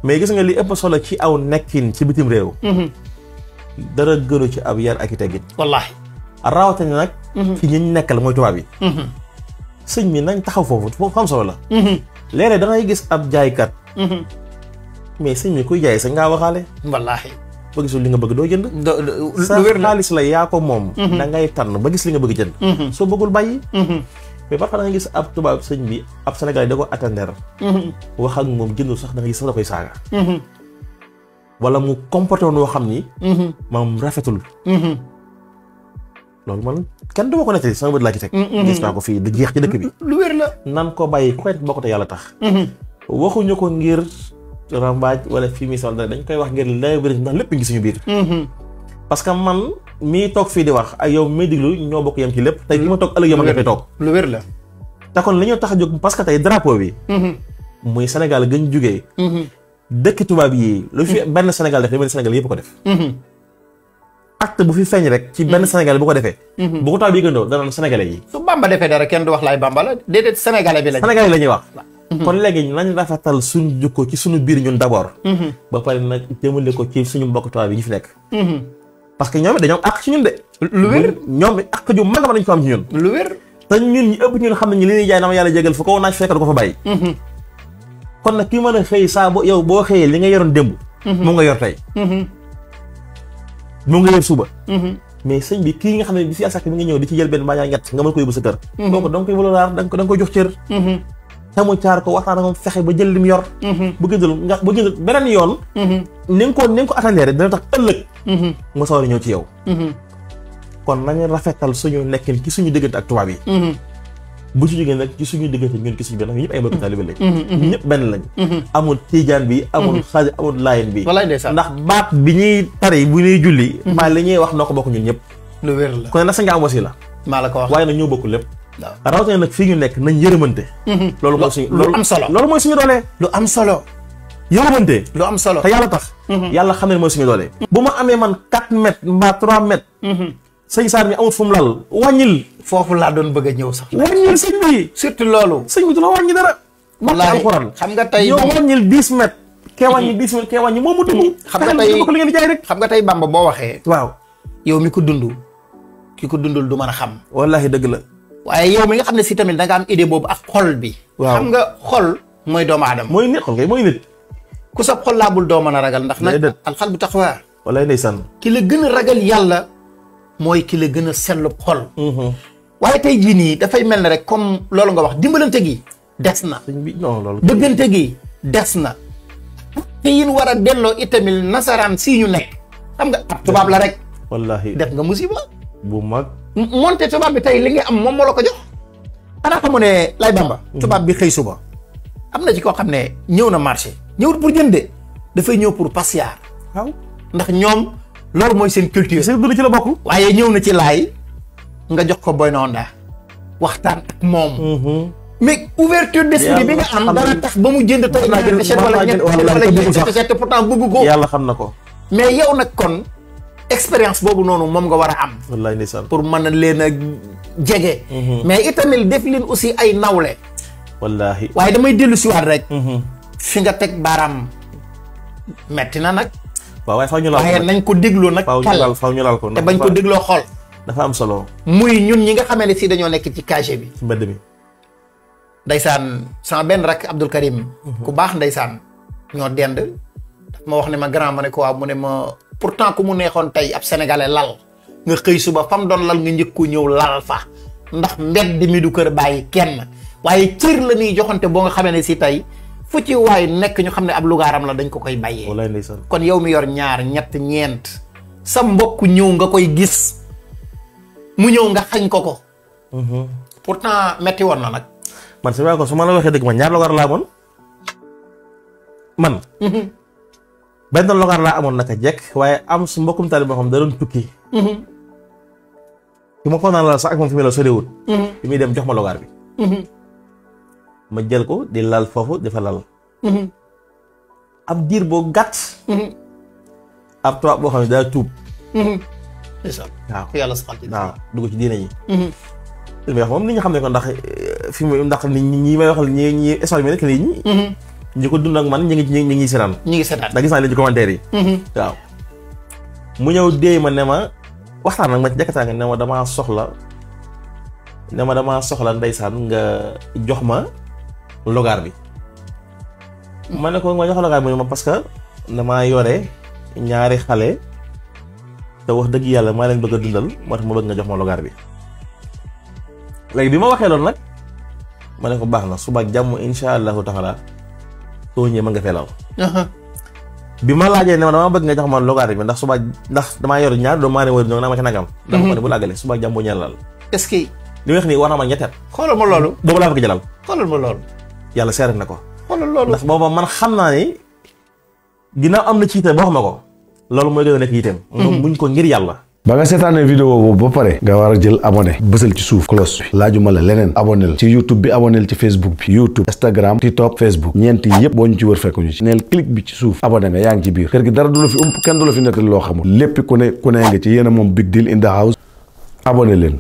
mais gis nga li ëpp solo ci aw nekkin ci bitim réew dara gënu ci ab yar ak i teggin wallaahi rawatina nag ci ñi nekkal mooy tubaab yi sëñ mi nañ taxaw foofu am solo la léeg-léeg da ngay gis ab jaaykat mais sëñ mi kuy jaay sañ ngaa waxaale wallaahi ba gisul li nga bëgg doo jënd sa xaalis la yaa ko moom da ngay tànn ba gis li nga bëgg jënd soo bëggul bàyyi mais parfois da nga gis ab tubaab sëñ bi ab Sénégalais da ko attendre wax ak moom jëndul sax da nga gis sax da koy saaga wala mu comporté woon woo xam ni moom rafetul loolu man kenn du ma ko nettali sama bët laa ci teg gis naa ko fii da jeex ci dëkk bi lu wér la nan ko bàyyi ku koy def bokk te yàlla tax waxuñu ko ngir rambaaj wala fii mi sol dara dañ koy wax ngir lay bëri ndax lépp ngi suñu biir parce que man mii toog fii di wax ak yow may diglu ñoo bokk yem ci lépp tey fi ma toog ëllëg yow ma nga fay toog lu wér la te kon li ñu tax a jóg parce que tey drapeau bi muy Sénégal gën jugee dëkk tubaab yi lu fi benn Sénégal def li mel Sénégal yëpp ko def acte bu fi feeñ rek ci benn Sénégal bu ko defee bu ko tubaab yi gëndoo dana Sénégalais yi su Bamba defee dara kenn du wax laay Bamba la déedéet Sénégalais bi la Sénégalais la ñuy wax kon léegi nañ rafetal suñ jukko ci suñu biir ñun d'abord ba pare nag jëmale ko ci suñu mbokk tubaab yi ñu fi nekk parce que ñoom it dañoo am àq ci ñun de lu wér ñoom it àq ju mag ma dañ ko am ci ñun lu wér te ñun ñi ëpp ñun xam nañu li ñuy jaay na ma yàlla jégal fu ko naaj fekk du ko fa bàyyi kon nag kii mën a xëy saa yow boo xëyee li nga yoroon démb moom nga yor tey moom nga yor suba mais sëñ bi kii nga xam ne bi si asaka mi nga ñëw di ci jël benn mbaa ñett nga mën ko yóbbu sa kër kooku da nga koy valoir da nga koy jox cër te mu caar ko waxtaan ak moom fexe ba jël li mu yor bu gëndul nga bu gëndul beneen yoon ni nga ko attendre dina tax ëllëg nga sawar a ñëw ci yow kon nañu rafetal suñu nekkin ci suñu diggante ak tubaab yi bu ci jógee nag ci suñu diggante ñun ci suñu benn ñëpp ay mbokk taalibe lañ ñëpp benn lañ amul tiijaan bi amul xaadir amul laayen bi ndax baat bi ñuy tari bu ñuy julli maa li ñuy wax noo ko bokk ñun ñëpp lu wér la kon nag sa nga am wasi la maa la ko wax waaye nag ñoo bokk lépp rawatina nag fii ñu nekk nañ yërëmante loolu mooy suñu lu am solo loolu mooy suñu doole lu am solo yërëmante lu am solo te yàlla tax yàlla xam ne mooy suñu doole bu ma amee man 4 mètres mbaa 3 mètres sëñ Saar mi amul fu mu lal wàññil foofu laa doon bëgg a ñëw sax wàññil sëñ bi surtout loolu sëñ bi du la wàññi dara wallaahi alxuraan xam nga tey yow wàññil 10 mètres kee wàññi 10 mètres kee wàññi moom mu dugg xam nga tey ko li ngeen di jaay rek xam nga tey Bamba boo waxee waaw yow mi ko dund ki ko dundul du mën a xam wallaahi dëgg la waaye yow mi nga xam ne si tamit da nga am idée boobu ak xol bi waaw xam nga xol mooy doomu aadama mooy nit xol kay mooy nit ku sab xol laabul doo mën a ragal ndax nag alxal bu taqwa wallaay ndeysaan ki la gën a ragal yàlla mooy ki la gën a sellu xol waaye tey jii nii dafay mel ne rek comme loolu nga wax dimbalante gi des na non loolu bëggante gi des na te yin war a delloo itamil nasaraan sii ñu nekk xam nga ab tubaab la rek wallaahi def nga musiba bu mag moonte tubaab bi tey li nga am moom moo la ko jox xanaa xamu ne lay Bamba tubaab bi xëy suba am na ci koo xam ne ñëw na marché ñëwut pour jënde dafay ñëw pour pasiyaar waaw ndax ñoom loolu mooy seen culture seen dund ci la bokk waaye ñëw na ci laay nga jox ko boy noonda waxtaan ak moom mais ouverture d'esprit bi nga am dana tax ba mu jënd tey ñaari set wala ñett wala ñett set pourtant bëgg ko yàlla xam na ko mais yow nag kon expérience boobu noonu moom nga war a am wallaay ndeysaan pour mën a leen a jege mais itamit def leen aussi ay nawle wallaahi waaye damay dellu si waat rek fi nga teg baaraam metti na nag waaw waaye faaw ñu laal waaye nañ ko dégloo nag faaw ñu laal ko te bañ ko dégloo xol dafa am solo muy ñun ñi nga xamee ne si dañoo nekk ci cage bi ci mbedd mi ndeysaan sama benn rak Abdul Karim ku baax ndeysaan ñoo dend daf ma wax ne ma grand ma ne ko waaw mu ne ma pourtant ku mu neexoon tey ab sénégalais lal nga xëy suba fam doon lal nga njëkku ñëw lal fa ndax mbedd mi du kër bàyyi kenn waaye cër la ñuy joxante boo nga xamee ne si tey fu ci waay nekk ñu xam ne ab lugaaram la dañ ko koy bàyyee wallaay ndeysaan kon yow mi yor ñaar ñett ñeent sa mbokk ñëw nga koy gis mu ñëw nga xañ ko ko pourtant metti woon na nag man si waaye ko su ma la waxee dëgg man ñaar logaar laa amoon man benn logaar laa amoon naka jekk waaye am su mbokkum taalibe boo xam da doon tukki ki ma ko naan la sax ak moom fi mu la soriwul bi muy dem jox ma logaar bi ma jël ko di lal foofu dafa lal ab diir boo gàtt ab tubaab boo xam ne daa tuub waaw yàlla saxal ci waaw dugg ci diine yi li may wax moom nit ñi xam ne ko ndax fi mu ndax nit ñi may waxal ñi espagne bi nekk nit ñi ñi ko dund ak man ñi ngi seetaan. ñi ngi seetaan ndax gis naa leen ci commentaire yi. waaw mu ñëw déey ma ne ma waxtaan nag ma ci jàkkataa nga ne ma damaa soxla ndeysaan nga jox ma logaar bi. ma ne ko nga jox logaar bi ma parce que damaa yore ñaari xale te wax dëgg yàlla maa leen bëgg a dundal moo tax ma bëgg nga jox ma logaar bi. léegi bi ma waxee loolu nag ma ne ko baax na suba jàmm insha allahu taala soo ñëwee ma nga feelal. bi ma laajee ne ma dama bëgg nga jox ma logaar bi ndax damaa yor ñaar doomu maa ne war ñoo naa ma ca nagam. dafa ko ne bu làggale suba jàmm boo ñeelal. est-ce que. li wax nii war na ma ñetteel. xoolal ma loolu. boobu laa bëgg jëlal. xoolal ma loolu. yàlla seere na ko. xoolal loolu ndax booba man xam naa ni ginnaaw am na ci yite boo xam ne ko loolu mooy gën a nekk yiteem. muñ ko ngir yàlla. ba nga seetaanee vidéo boobu ba pare nga war a jël abonné bësal ci suuf cloche bi laajuma la leneen abonné ci YouTube bi abonné ci Facebook bi YouTube Instagram TikTok Facebook ñeenti yëpp boo ñu ci wër fekk ñu ci neel clic bi ci suuf abonné nga yaa ngi ci biir kër gi dara du la fi ump kenn du la fi nettali loo xamul lépp ku ne nga ci yéen a moom Big Deal in the house abonné leen